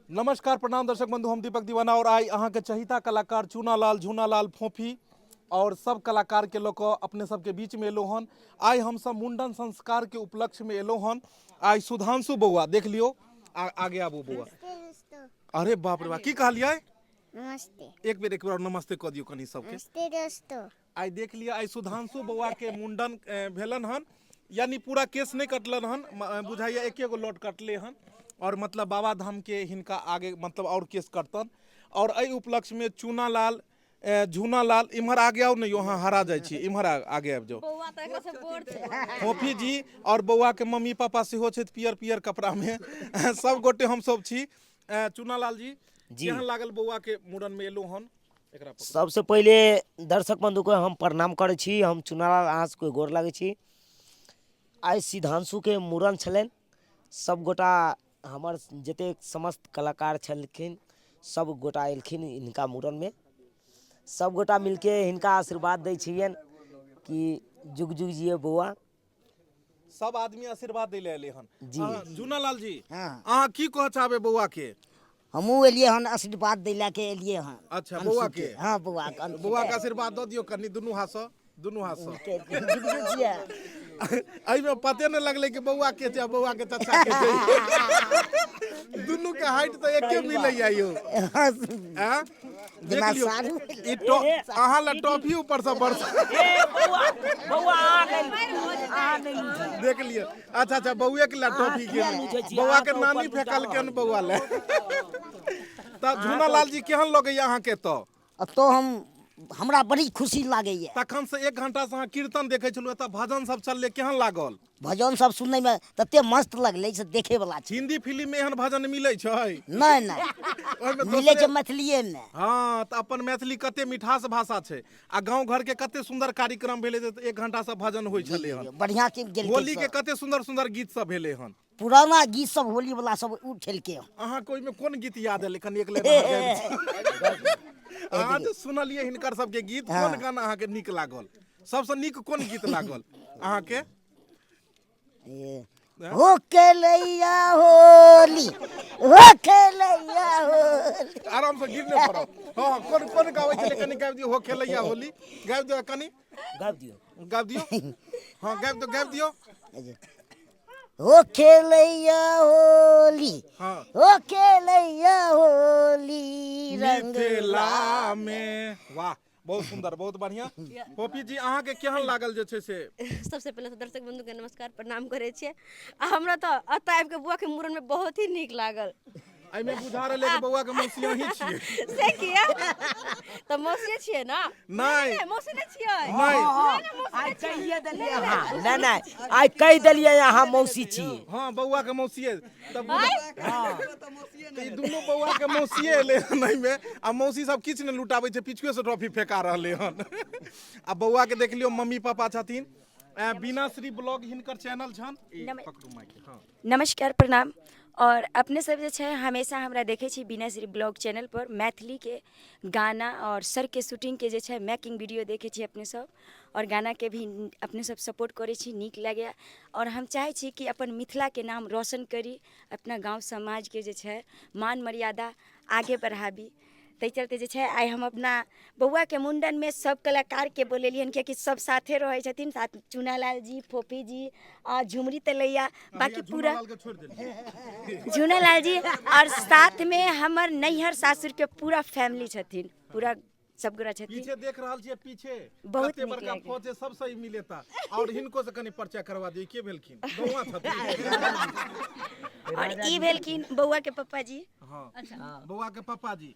नमस्कार प्रणाम दर्शक बंधु, हम दीपक दीवाना और आई अहाँ के चहिता कलाकार चूनालाल झूनालाल फोफी और सब कलाकार के लऽ कऽ अपने सबके बीच में एलहुँ हन। आइ हमसब मुंडन संस्कार के उपलक्ष्य में एलहुँ हन। आइ सुधांशु बौआ देख लियौ, आगे आबू बौआ। अरे बाप रे बाप, की कहलियै? नमस्ते। एक बेर एक बेर नमस्ते कऽ दियौ कनी सबके। नमस्ते दोस्तों। आइ देख लिअ, आइ सुधांशु बौआ के मुंडन भेलन हन, यानी पूरा केस नहीं कटलन हन, बुझाइए एके गो लौट कटले हन और मतलब बाबा धाम के हिनका आगे मतलब और केस कटतन। और एहि उपलक्ष्य में चूनालाल, झूनालाल, इम्हर आगे आउ ने, यहाँ हरा जाइ छी, इम्हर आगे आबि जाउ। बौआ तऽ एकरा से बोर छै। फोफी जी और बौआ के मम्मी पापा सेहो छथि पियर पियर कपड़ा में, सब गोटे हम सब छी। चूनालाल जी, जी। केहन लागल बौआ के मुड़न में एलहुँ हन? एकरा पकड़ू। सबसे पहिले दर्शक बंधु के हम प्रणाम करै छी। हम चुनालाल अहाँ सबके गोर लागै छी। आइ सिद्धांशु के मुड़न छलनि, सब गोटा हमर जतेक समस्त कलाकार छलखिन सब गोटा एलखिन हिनका मुड़नमे। सब गोटा मिलके हिनका आशीर्वाद दै छियनि कि जुग जुग जिए बौआ। सब आदमी आशीर्वाद दै लए एलै हन। जी। झूनालाल जी, हाँ। अहाँ की कहऽ चाहबै बौआ के? हमहूँ एलियै हन आशीर्वाद दै लए के एलियै हन। अच्छा, अंशु बौआ के? हाँ, बौआ के, अंशु बौआ के आशीर्वाद दऽ दियौ कनि दुनू हाथसँ, दुनू हाथसँ। के। जुग जुग जिए। एहिमे पते नहि लगलै कि बौआ के छै आ बौआ के चचा के छै। दुनू के हाइट तऽ एके मिलैया यौ। आँ? देख जेना लियौ, सारू। ई अहाँ लए टॉफी ऊपर से बरस। ए बौआ, बौआ, अहाँ नहि, अहाँ नहि लूझू। देख लियौ। अच्छा, अच्छा, बौए के लए टॉफी किया के। लूझै छी? बौआ अहाँ के तऽ नानी ऊपर लूटा फेकलकै हन रहल। बौआ लए। तऽ झूनालाल जी, केहन लगैया अहाँके एतऽ? एतऽ हमरा बड़ी खुशी लागैया। तखन से 1 घंटा से अहाँ कीर्तन देखै छलहुँ, एतऽ भजन सब चललै, केहन लागल? भजन सब सुनैमे तते मस्त लगलै से देखै वला छै। हिंदी फिल्म में एहन भजन मिलै छै? नहि, नहि। ओहिमे मिलै छै दोसरे- मैथिलीएमे। हाँ, तऽ अपन मैथिली कते मिठास भाषा छै आ गाँव घर के कते सुंदर कार्यक्रम भेलै जे 1 घंटा से भजन होइ छलै हन। बढ़िआँ के गेलकै होली के सब। कते सुंदर सुंदर गीत सब भेलै हन। पुराना गीत सब होली वला सब उठेलकै हन। अहाँके ओहिमे कोन गीत याद एलै? कनि एक लाइन अहाँ गाबि दियौ। अहाँ जे सुनलियै हिनकर सबके गीत, कोन गाना अहाँके नीक लागल? सबसँ नीक कोन गीत लागल अहाँके? ए, हो खेलैया होली, हो खेलैया होली। आराम से गिर नहि पड़ब। हाँ, हाँ, कोन कोन गाबै छलै कनि गाबि दियौ। हो खेलैया होली गाबि दियौ कनि। गाबि दियौ। गाबि दियौ। हाँ, गाबि दियौ, गाबि दियौ। हो खेलैया होली, हाँ। हो खेलैया होली रंग मिथिला में। वाह, बहुत सुंदर, बहुत बढ़िया। पॉपी जी, अहाँके केहन लागल जे छै से? सबसे पहिले तऽ दर्शक बंधु के नमस्कार प्रणाम करै छियै। आ हमरा तऽ एतऽ आबि कऽ बौआ के मुड़न में बहुत ही नीक लागल। एहिमे बुझा रहलै कि बौआ के मौसी अहीं छियै। से किया? तऽ मौसी छियै ने? नहि। नहि, मौसी नहि छियै। नहि। नहि, नहि, मौसी आइ नहि छियै। कहिए देलियै अहाँ। नहि, नहि, आइ कहि देलियै अहाँ मौसी छियै। हाँ, बौआ के मौसिए। तब तऽ ई दुनू बौआ के मौसिए एलै हन एहिमे। आ मौसी सब किछु नहि लुटाबै छै, पिछुए से ट्रॉफी फेका रहलै हन। आ बौआ के देख लियौ, मम्मी पापा छथिन। बीना श्री ब्लॉग हिनकर चैनल छन। ई पकड़ू माइक। हाँ। नमस्कार प्रणाम। और अपने सब जे छै हमेशा हमरा देखै छी बीना श्री ब्लॉग चैनल पर मैथिली के गाना और सर के शूटिंग के जे छै मेकिंग वीडियो देखै छी अपने सब, और गाना के भी अपने सब सपोर्ट करै छी, नीक लगैया। और हम चाहै छी कि अपन मिथिला के नाम रोशन करी, अपना गाँव समाज के जे छै मान मर्यादा आगे बढ़ाबी। ताहि चलते जे छै आइ हम अपना बौआके मुण्डनमे सब कलाकारके बोलेलियनि, कियाकि सब साथे रहै छथिन, साथ चूनालाल जी, फोफी जी आ झुमरी तलैया, बाकी पूरा झूनालाल जी और साथमे हमर नैहर सासुरके पूरा फैमिली छथिन, पूरा सब गोरा छथिन। पीछे देख रहल छियै, पीछे बहुत कते नीक बड़का लागल। फौज सब सही मिलेता। और हिनको से कनि परिचय करवा दियौ, के भेलखिन? बौआ छथिन। और ई भेलखिन बौआ के पप्पा जी। हाँ, बौआ के पप्पा जी।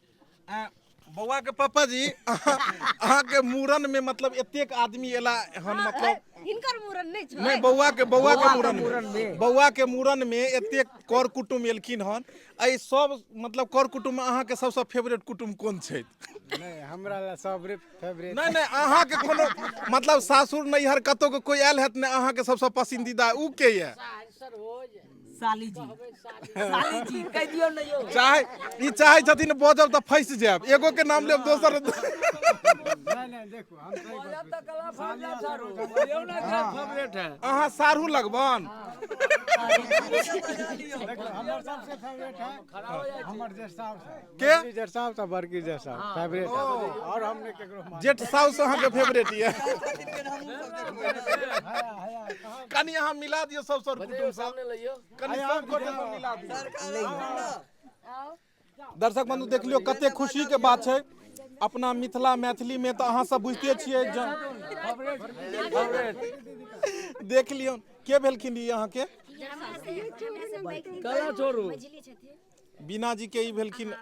बौआ के पप्पा जी, अहाँ के मूड़न में मतलब एतेक आदमी एला हन, मतलब हिनकर मूड़न नहि छै। नहीं, बौआ के मूड़न में, बौआ के मूड़न में एतेक कर कुटुम एलखिन हन। एहि सब मतलब कर कुटुम में अहाँ के सबसँ फेवरेट कुटुम कोन छै? नहीं, हमरा ला सब फेवरेट। नहीं, नहीं, अहाँ के कोनो मतलब सासुर नैहर कतौ के कोई आयल हेत ने अहाँ के सबसँ पसंदीदा उ के ये? साली जी, साली जी कहि दियौ ने यौ। चाहे ई चाहे छथिन बजब तऽ फँसि जायब, एगो के नाम लेब दोसर। नहीं नहीं, देखो हम सही फेवरेट है। अहाँ सारू लगबन। देखो, हमर सबसे फेवरेट है हमर जेठ साहब के? के, जेठ साहब से बड़की जेठ साहब फेवरेट है, और हमने केकरो मान- जेठ साउस अहाँके फेवरेट यऽ। कनि अहाँ मिला दियौ सब सर कुटुम्ब सब, कनि सब गोटे से मिला दियौ। दर्शक बंधु देख लियौ कते खुशी के बात छै अपना मिथिला मैथिली में, तऽ अहाँ सब बुझिते छियै। देख लियौ के भेलखिन ई अहाँके? कला छोड़ू। मझिली छथिन। बीना जी के ई भेलखिन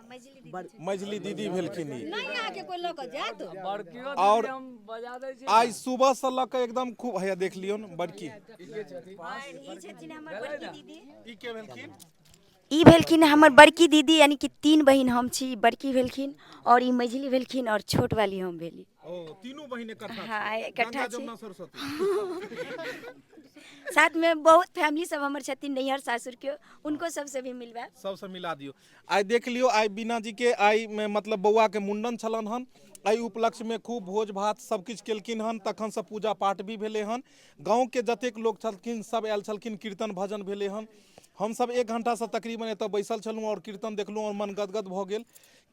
मझिली दीदी भेलखिन ई। नहि, अहाँके कोइ लऽ कऽ जायत? बड़कियो और दीदी हम बजा दै छी। आइ सुबह से लऽ कऽ एकदम खूब हैया देख लियौ ने बड़की। और ई छथिन हमर बड़की दीदी। ई के भेलखिन? ई भेलखिन हमर बड़की दीदी, यानी कि 3 बहिन हम छी। बड़की भेलखिन और ई मझिली भेलखिन और छोट वाली हम भेली। ओ तीनू बहिन इकट्ठा हाँ, छी। इकट्ठा गंगा छी। जमुना सरस्वती। साथ में बहुत फैमिली सब हमर छथिन नैहर सासुर के, उनको सबसे भी मिलबा। सबसे मिला दियौ। आइ देख लियौ, आइ बीना जी के आइ में मतलब बौआ के मुंडन छलन हन। एहि उपलक्ष्य में खूब भोज भात सब किछु केलखिन हन, तखन से पूजा पाठ भी भेलै हन। गाँव के जतेक लोक छलखिन सब आयल छलखिन, कीर्तन भजन भेलै हन। हमसब 1 घंटा से तकरीबन एतऽ बैसल छलहुँ और कीर्तन देखलहुँ और मन गदगद भऽ गेल,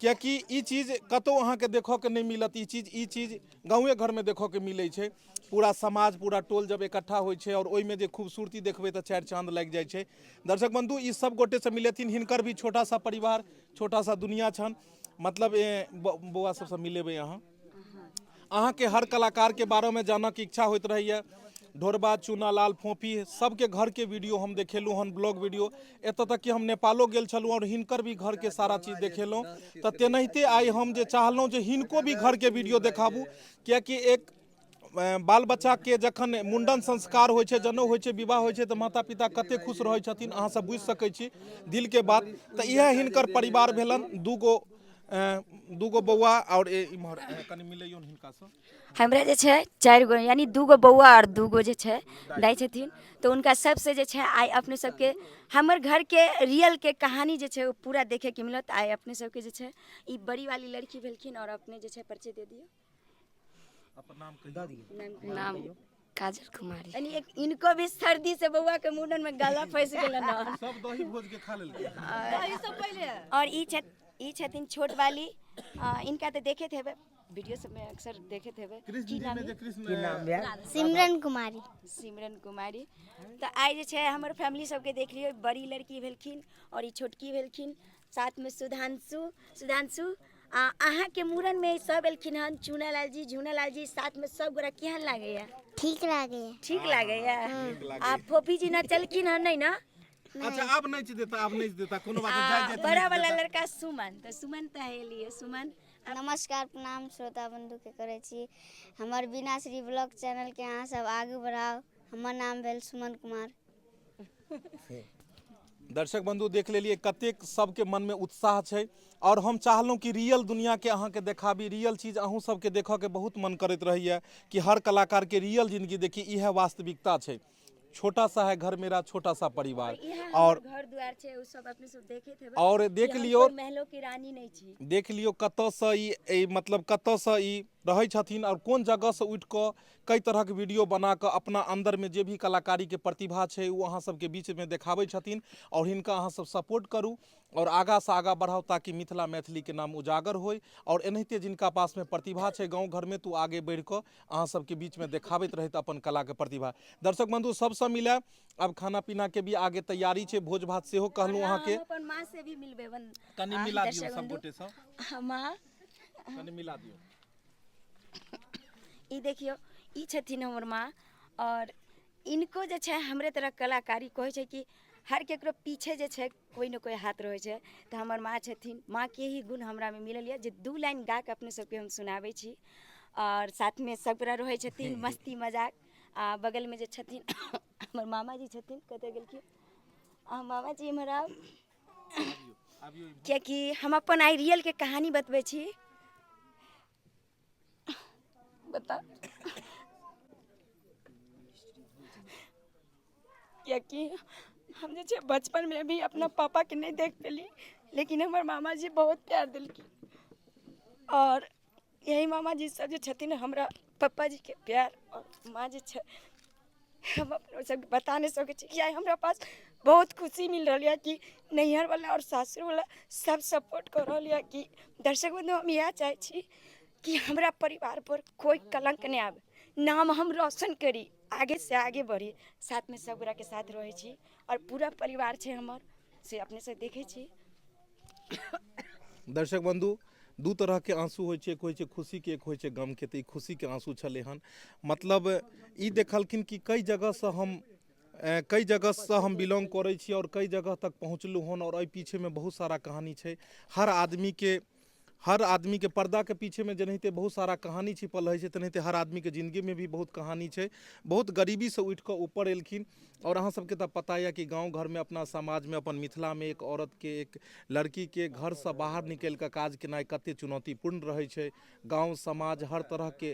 कियाकि ई चीज कतहु अहाँके देखऽके नहि मिलत। ई चीज गाँवे घरमे देखऽके मिलै छै। पूरा समाज पूरा टोल जब इकट्ठा होइ छै और ओहिमे जे खूबसूरती देखबै तऽ 4 चाँद लागि जाइ छै। दर्शक बंधु ई सब गोटे से मिलेथिन, हिनकर भी छोटा सा परिवार छोटा सा दुनिया छन। मतलब बौआ सबसँ मिलेबै अहाँ। अहाँके हर कलाकार के बारे में जानऽ के इच्छा होइत रहैए। ढोरबा चूनालाल फोफी सबके घर के वीडियो हम देखेलहुँ हन, ब्लॉग वीडियो। एतऽ तक कि हम नेपालो गेल छलहुँ और हिनकर भी घर के सारा चीज देखेलहुँ। तऽ तेनाहिते आइ हम जे चाहलहुँ जे हिनको भी घर के वीडियो देखाबू, कियाकि एक बाल बच्चा के जखन मुंडन संस्कार होइ छै, जनउ होइ छै, विवाह होइ छै, तऽ माता पिता कते खुश रहै छथिन अहाँ सब बुझि सकै छी दिल के बात। तऽ इएह हिनकर परिवार भेलन, दूगो बौआ और इम्हर कनि मिलैयौ हिनकासँ। हमरा जे छै 4 गो, यानी 2 गो बौआ और 2 गो जे छै दाइ छथिन। तऽ हुनका सबसे जे छै आइ अपने सबके हमर घर के रियल के कहानी जे छै ओ पूरा देखेके मिलत। आइ अपने सबके जे छै ई बड़ी वाली लड़की भेलखिन और अपने जे छै परिचय दे दियौ। अपन नाम कहियौ। नाम काजल कुमारी। यानी एक इनको भी सर्दी से बौआ के मुंडन में गला फंस गेलन हन। सब दही भोज के खा लेलकै। दही सब पहिले। और ई छथिन छोट वाली, इनका तो देखे थे वीडियो सब में अक्सर देखे थे। कृष्ण की जी नाम में है? जे कृष्ण की नाम भेल? सिमरन कुमारी। सिमरन कुमारी। तऽ आइ जे छै हमर फैमिली सबके देख लियौ, बड़ी लड़की भेलखिन और ई छोटकी भेलखिन, साथ में सुधांशु। सुधांशु अहाँके मुड़न में सब एलखिन हन, चूनालाल जी झूनालाल जी, साथ में सब गोरा। केहन लागैया? ठीक लागैया। ठीक लागैया। आ फोफी जी नचलखिन हन नहीं ना? अच्छा अब नहीं देता, अब नहीं देता, कोनो बात नहीं, जाय जाय। बड़ा वाला लड़का सुमन, तऽ सुमन तऽ एलियै। सुमन नमस्कार, प्रणाम श्रोता बंधु के करै छी। हमर बीना श्री ब्लॉग चैनल के अहाँ सब आगू बढ़ाउ। हमर नाम भेल सुमन कुमार। दर्शक बंधु देख लेलिए कतेक सबके मन में उत्साह छै, और हम चाहलहुँ कि रियल दुनिया के अहाँके देखाबी। रियल चीज अहूँ सबके देखऽ के बहुत मन करैत रहैया कि हर कलाकार के रियल जिंदगी देखी, इएह वास्तविकता छै। छोटा सा है घर मेरा, छोटा सा परिवार। और घर द्वार छै, उ सब अपने सब देखैत हेबै। और देख कि हम लियौ, कोइ महलो के रानी नहीं छी। देख लियौ कतऽसँ ई मतलब कतऽसँ ई रहै छथिन और कोन जगहसँ उठि कऽ कई तरहक वीडियो बना कऽ अपना अंदर में जे भी कलाकारी के प्रतिभा छै ओ अहाँ सबके बीच में देखाबै छथिन। और हिनका अहाँ सब सपोर्ट करू और आगाँ से आगाँ बढ़ाउ ताकि मिथिला मैथिली के नाम उजागर होय। और एनाहिते जिनका पास में प्रतिभा छै गाँव घर में, तो आगे बढ़ि कऽ अहाँ सबके बीच में देखाबैत रहैत अपन कला के प्रतिभा। दर्शक बंधु सबसँ मिले अब खाना पीना के भी आगे तैयारी छै, भोज भात सेहो कहलहुँ अहाँके। हम अपन माँ से भी मिलबै। कनि मिला दियौ दर्शक सब बंधु। गोटे सँ। माँ कनि मिला दियौ। ई देखियौ, ई छथिन हमर माँ। और इनको जे छै हमरे तरह कलाकारी कहै छै कि हर केकरो पीछे जे छै कोइ ने कोइ हाथ रहै छै, तऽ हमर माँ छथिन। माँ के ही गुण हमरा में मिलल यऽ जे 2 लाइन गा के अपने सबके हम सुनाबै छी। और साथ में सब गोरा रहै छथिन मस्ती मजाक। आ बगल में जे छथिन हमर मामा जी छथिन, कतऽ गेलखिन? आ मामा जी इम्हर आउ, कियाकि हम अपन आइ रियल के कहानी बतबै छी। बता कियाकि हम जे छै बचपनमे भी अपना पापाके नहि देख पेली, लेकिन हमर मामाजी बहुत प्यार देलखिन। आओर यही मामाजी सब जे छथिन हमरा पप्पाजीके प्यार आओर माँ जे छै, हम अपनो सबके बता नहि सकै छी कि आइ हमरा पास बहुत खुशी मिल रहल यऽ कि नैहरवला आओर सासुरवला सब सपोर्ट कऽ रहल यऽ। कि दर्शक बन्धु, हम इएह चाहै छी कि हमरा परिवारपर कोइ कलङ्क नहि आबै, नाम हम रोशन करी, आगे से आगे बढ़ी। साथमे सब गोटाके साथ रहै छी आओर पूरा परिवार छै हमर, से अपने सब देखै छी। दर्शक बन्धु, दू तरहके आँसू होइ छै, एक होइ छै खुशीके, एक होइ छै गमके। तऽ ई खुशीके आँसू छलै हन। मतलब ई देखलखिन कि कई जगहसँ हम कई जगहसँ हम बिलोंग करै छी आओर कई जगह तक पहुँचलहुँ हन, आओर एहि पीछेमे बहुत सारा कहानी छै। हर आदमीके पर्दाके पीछेमे जेनाहिते बहुत सारा कहानी छिपल रहै छै, तेनाहिते हर आदमीके जिन्दगीमे भी बहुत कहानी छै। बहुत गरीबीसँ उठि कऽ ऊपर एलखिन। आओर अहाँ सबके तऽ पता यऽ कि गाँव घरमे, अपना समाजमे, अपन मिथिलामे एक औरतके, एक लड़कीके घरसँ बाहर निकलि कऽ काज केनाइ कते चुनौतीपूर्ण रहै छै। गाँव समाज हर तरहके,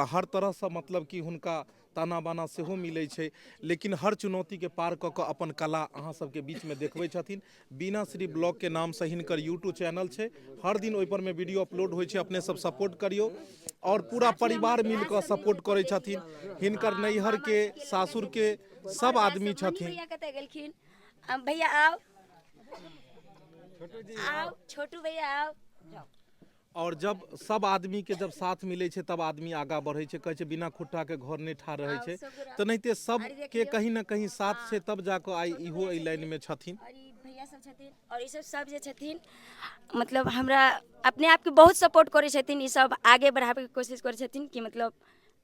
हर तरहसँ मतलब कि हुनका ताना बाना सेहो मिलै छै, लेकिन हर चुनौतीके पार कऽ कऽ अपन कला अहाँ सबके बीचमे देखबै छथिन। बीना श्री ब्लॉगके नामसँ हिनकर यूट्यूब चैनल छै, हर दिन ओहिपर मे वीडियो अपलोड होइ छै। अपने सब सपोर्ट करियौ। आओर पूरा परिवार मिल कऽ सपोर्ट करै छथिन, हिनकर नैहरके सासुरके सब आदमी छथिन। भैया कतऽ गेलखिन? भैया आउ, आउ छोटू भैया आउ। आओर जब सब आदमीके जब साथ मिलै छै तब आदमी आगाँ बढ़ै छै। कहै छै बिना खुट्टाके घर नहि ठाढ़ रहै छै, तेनाहिते सबके कहीं ने कहीं साथ छै, तब जाकऽ आइ इहो एहि लाइनमे छथिन। आओर ई भैया सब छथिन आओर ई सब सब जे छथिन, मतलब हमरा अपने आपके बहुत सपोर्ट करै छथिन। ई सब आगे बढ़ाबैके कोशिश करै छथिन कि मतलब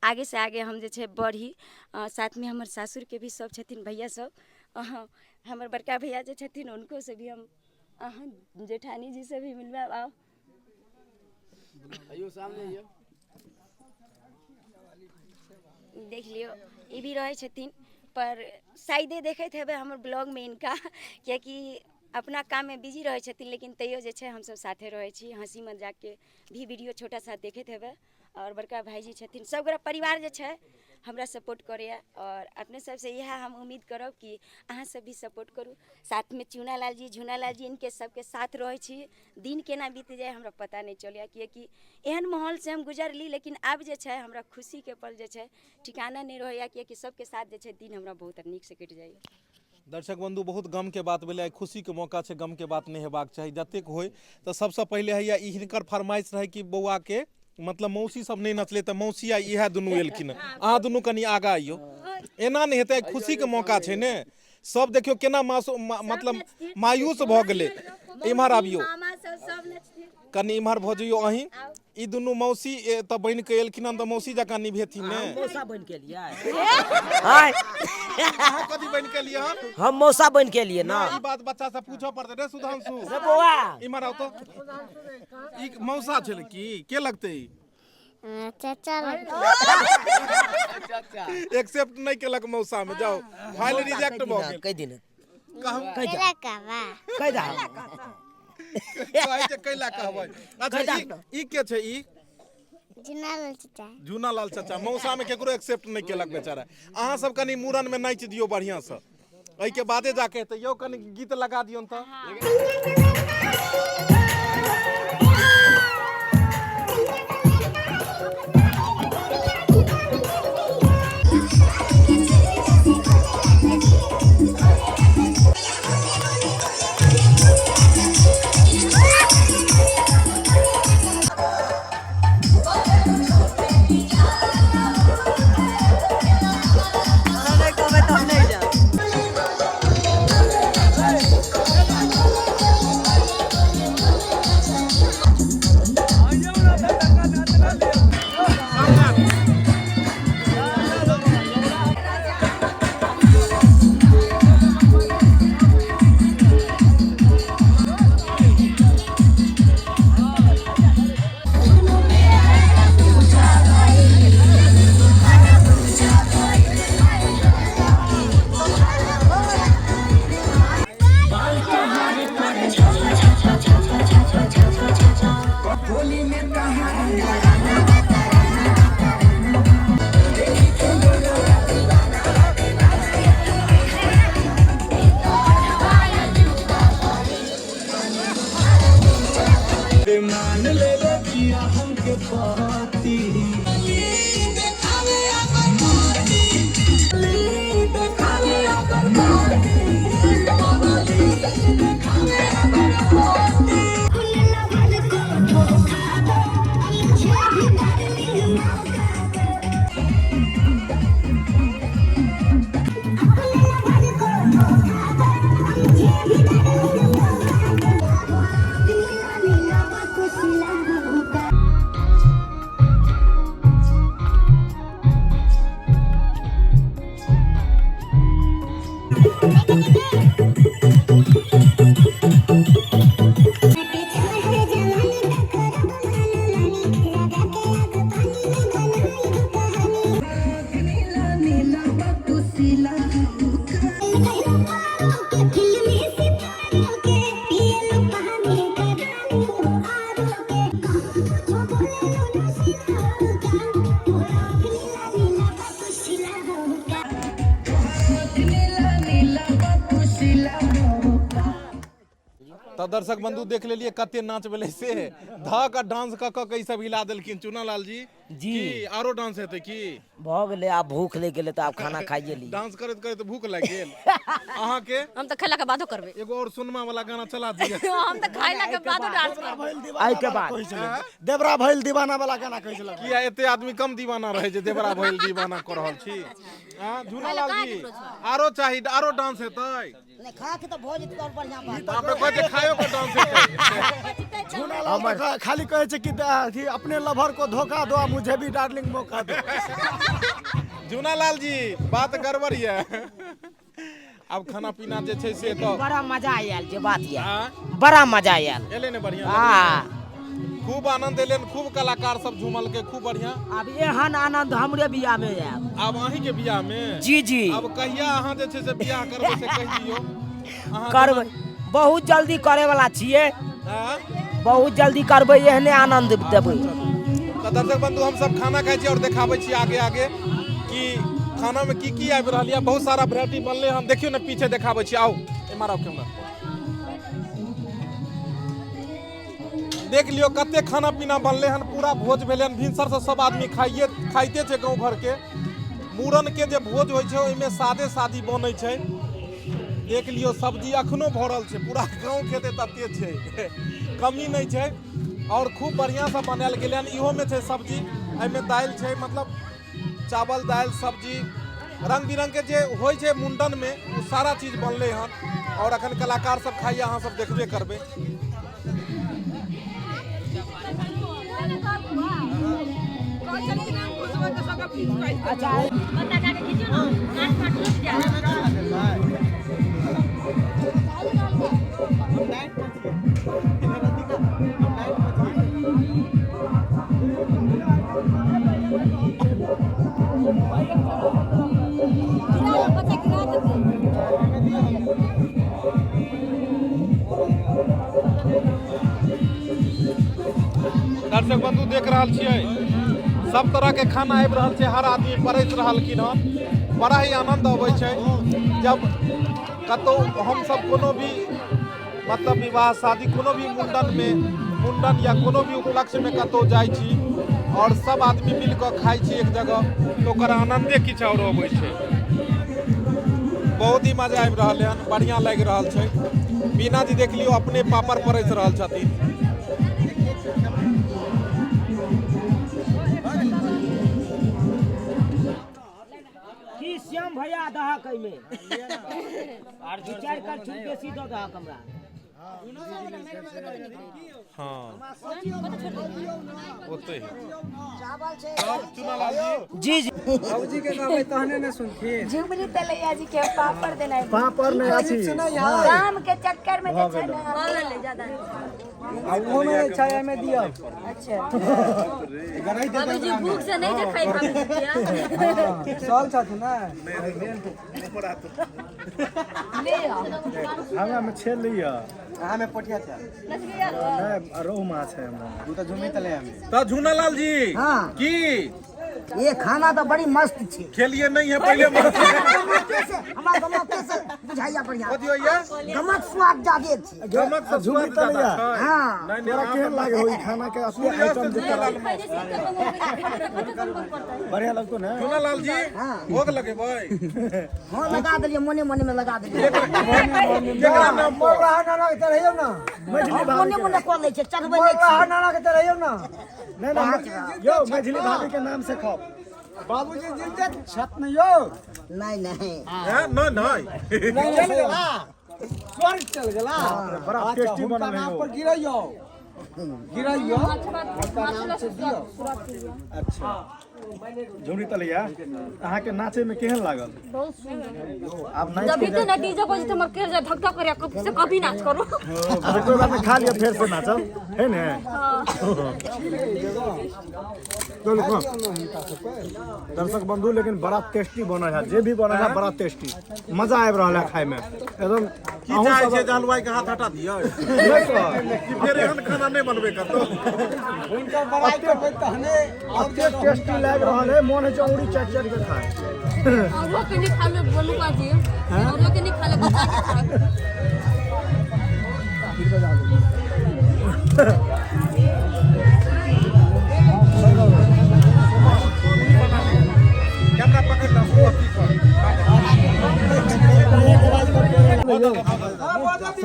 आगे से आगे हम जे छै बढ़ी। साथमे हमर सासुरके भी सब छथिन भैया सब, हमर बड़का भैया जे छथिन हुनको से भी हम, अहाँ जेठानी जी से भी मिलबै। आउ आइयो सामने आइयो, देख लियौ, ई भी रहै छथिन, पर शायदे देखैत हेबै हमर ब्लॉगमे इनका, किएकि अपना काममे बिजी रहै छथिन, लेकिन तैयो जे छै हमसब साथे रहै छी। हँसी मजाकके भी वीडियो छोटा सा देखैत हेबै। आओर बड़का भाइजी छथिन, सब गोटा परिवार जे छै हमरा सपोर्ट करैए। आओर अपने सबसँ इएह हम उम्मीद करब कि अहाँ सब भी सपोर्ट करू। साथमे चूना लाल जी, झूना लाल जी, इनके सबके साथ रहै छी। दिन केना बीत जाए हमरा पता नहि चलैए, किएकि एहन माहौलसँ हम गुजरली, लेकिन आब जे छै हमरा खुशीके पल जे छै ठिकाना नहि रहैए, किएकि सबके साथ जे छै दिन हमरा बहुत नीकसँ कटि जाइए। दर्शक बन्धु, बहुत गमके बात भेलै। आइ खुशीके मौका छै, गमके बात नहि हेबाक चाही जतेक होय। तऽ सबसँ पहिले हैया ई हिनकर फरमाइश रहै कि बौआके मतलब मौसी सब नहि नचलै, तऽ मौसी आइ इएह दुनू एलखिन हँ। अहाँ दुनू कनि आगाँ अइयौ, एना नहि हेतै, आइ खुशीके मौका छै ने। सब देखियौ केना मासू मतलब मायूस भऽ गेलै। इम्हर आबियौ, कनि इम्हर भऽ जइयौ अहीं। ई दुनू मौसी एतऽ बनि कऽ एलखिन हन तऽ मौसी जकाँ निभेथिन ने। मौसा बनि के एलियै। आय अहाँ कथी बनि के एलियै हन? हम मौसा बनि के एलियै ना। ई बात बच्चा से पूछऽ पड़तै रे सुधांशु। रे बौआ, इम्हर आउ तऽ। ई मौसा छलै की के लगतै? ई चाचा लगतै। एक्सेप्ट नहि केलक मौसा में, जाओ फाइल रिजेक्ट भऽ गेल। कहि दिन कहू केला कहबा, कहि दे, कहै छै कैला कहबै। अच्छा, ई के छै? ई झुना लाल चाचा। झूना लाल चाचा मौसा में केकरो एक्सेप्ट नहि केलक बेचारा। अहाँ सब कनि मूड़न में नाचि दियौ बढ़िआँ से, एहिके बादे जाके हेतै। यौ कनि गीत लगा दियौन तऽ। कहबै तऽ हम नहि जायब। मान ले बिया हमके पति। तऽ दर्शक बंधु देख लेलिए कते नाच भेलै से धऽ कऽ डांस कऽ कऽ के ई सब हिला देलखिन। चुनालाल जी जी। की आरो डांस हेतै की? भऽ गेलै, आब भूख लागि गेलै तऽ आब खाना खाइए ली। डांस करैत करैत भूख लागि गेल अहाँके? हम तऽ खेला के बादो करबै। एगो और सोनमा वाला गाना चला दिअ। हम तऽ खाइला के बादो डांस करबै। एहिके बाद देवरा भइल दीवाना वाला गाना कहै छलै। किया एते आदमी कम दीवाना रहै छै देवरा भइल दीवाना कऽ रहल छी? झूनालाल जी आरो चाही, आरो डांस हेतै? नहि, खा के तऽ भऽ जेतै आओर बढ़िआँ बात। बाप रे, कहै छै खायो के डांस हेतै। झूनालाल तऽ खाली कहै छै कि अथी अपने लवर को धोखा दो आ मुझे भी डार्लिंग मौका दो। झूनालाल जी बात गड़बड़ यऽ। आब खाना पीना जे छै से तऽ बड़ा मजा आयल जे बात यऽ, आँ? बड़ा मजा आयल। एलै ने बढ़िआँ? हाँ। खूब आनंद एलै, खूब कलाकार सब झूमलकै, खूब बढ़िआँ। आब एहन आनंद हमरे बियाह में आयल। आब अहींके बियाह में? जी जी। आब कहिया अहाँ जे छै से बियाह करबै से कहि दियौ। अहाँ करबै, बहुत जल्दी करे वाला छियै। आँ? बहुत जल्दी करबै, एहने आनंद देबै। तऽ दर्शक बंधु हम सब खाना खाइ छी और देखाबै छी आगे आगे कि खाना में की की आबि रहल यऽ। बहुत सारा वेराइटी बनलै हन, देखियौ ने पीछे देखाबै छी। आउ एम्हर आउ कैमरा। देख लियौ कते खाना पीना बनलै हन, पूरा भोज भेलै हन। भिनसर से सब आदमी खाइए खाइते छै। गाँव घरके मूड़न के जे भोज होइ छै ओहिमे सादे सादी बनै छै। देख लियौ सब्जी अखनो भरल छै, पूरा गाँव खेतै तते छै, कमी नहि छै। और खूब बढ़िआँ से बनायल गेलै हन। इहोमे छै सब्जी, एहिमे दालि छै, मतलब चावल दालि सब्जी रंग बिरंग के जे होइ छै मुंडन में ओ सारा चीज बनलै हन। और अखन कलाकार सब खाइए, अहाँ सब देखबे करबै। दर्शक बंधु देख रहल छियै सब तरह के खाना आबि रहल छै, हर आदमी परसि रहलखिन हन। बड़ा ही आनंद अबै छै जब कतौ हमसब कोनो भी मतलब विवाह शादी कोनो भी मुंडन में मुंडन या कोनो भी उपलक्ष्य में कतौ जाइ छी और सब आदमी मिल कऽ खाइ छी एक जगह, तऽ ओकर आनंदे किछु और अबै छै। बहुत ही मजा आबि रहल हन, बढ़िआँ लागि रहल छै। बीना जी देख लियौ अपने पापड़ परसि रहल छथिन। की श्याम भैया दहक एहिमे आर दू चारि करछुल बेसी दऽ दहक हमरा। हाँ ओते चुनालाल जी जी जी। बाबूजी के कहबै तहने ने सुनथिन। झुमरी तलैया जी के पापड़ देनाइ पापड़ नहि अछि काम के चक्कर में जे छै ने आ ओहो मे छै, एहिमे दियौ। अच्छा बाबूजी भूख से नहीं जे खाइ भाभी साल छथिन ने हमरा में छेल लिअ। अहाँ में पोठिया छै। नहि, रोहु माछ है हमरा। दू तऽ झुमरी तलैया में। तऽ झूनालाल जी हाँ। की ये खाना तो बड़ी मस्त छै। खेलिए नहीं है पहले मस्त। गमके से हमरा गमके से बुझाइया बढ़िया। कथी होइया? गमक स्वाद जादे छै। गमक से झुमरी स्वाद ज्यादा तलैया। छै। हाँ। नहीं नहीं, तोरा अहाँ केहन तऽ लागे हो ई खाना के असली सूर्यास्त आइटम जे झूलालाल माछ। बढ़िया लगतो ने? झूलालाल जी, भोग लगेबै? हाँ, लगा देलियै, मोने मोने में लगा देलियै। केकरा नाम पर? नाना के चढ़ैयौ ना। मझली हम भाभी मोने के। मोने कऽ लै छियै, चढ़बै नहि छियै। नाना के चढ़ैयौ ना। नहीं नहीं यौ, मझली भाभी के नाम से खाओ। बाबूजी जिंदे छत नहीं यो। नहीं नहीं। हैं? नहीं नहीं। चल गेला, स्वर्ग चल गेला। बड़ा अच्छा, टेस्टी हुनका बनल है नाम यौ। पर गिरैयौ, गिरैयौ, हुनका नाम से दियौ। अच्छा झुमरी तलैया, अहाँके नाचे में केहन लागल? बहुत सुंदर। आब नाच जब के भी तो ना डीजे बजे तो हमर केर जा धक धक करे, कब से कभी नाच करो। अच्छा कोई बात नहीं, खा लिया फिर से नाचब है ने? चलू खाओ। दर्शक बंधु, लेकिन बड़ा टेस्टी बनल है, जे भी बनल है बड़ा टेस्टी, मजा आबि रहल है खाय में एकदम। की अहूँ चाहै सब छियै जे हलवाई के हाथ हटा दियै? नहि सर। कि फेर एहन खाना नहि बनबै कतौ? हुनकर बड़ाई करबै तहने और एते टेस्टी लागि रहल है, मोन होइ छै अंगुरी चाटि चाटि के खाय। औरो के नहीं खा ले बोलू बाजी, औरो के नहीं खा ले, बच्चा के खा। कैमरा पकड़ लो, अथी पर।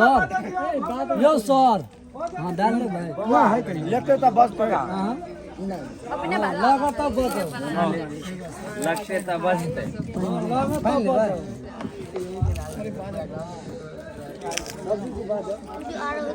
सर यौ सर, हाँ डाल दे भाई। वाह है कहीं लेते तऽ बस पे। लगातार बजो। लगते तऽ बजतै। लगातार बजो। आरो।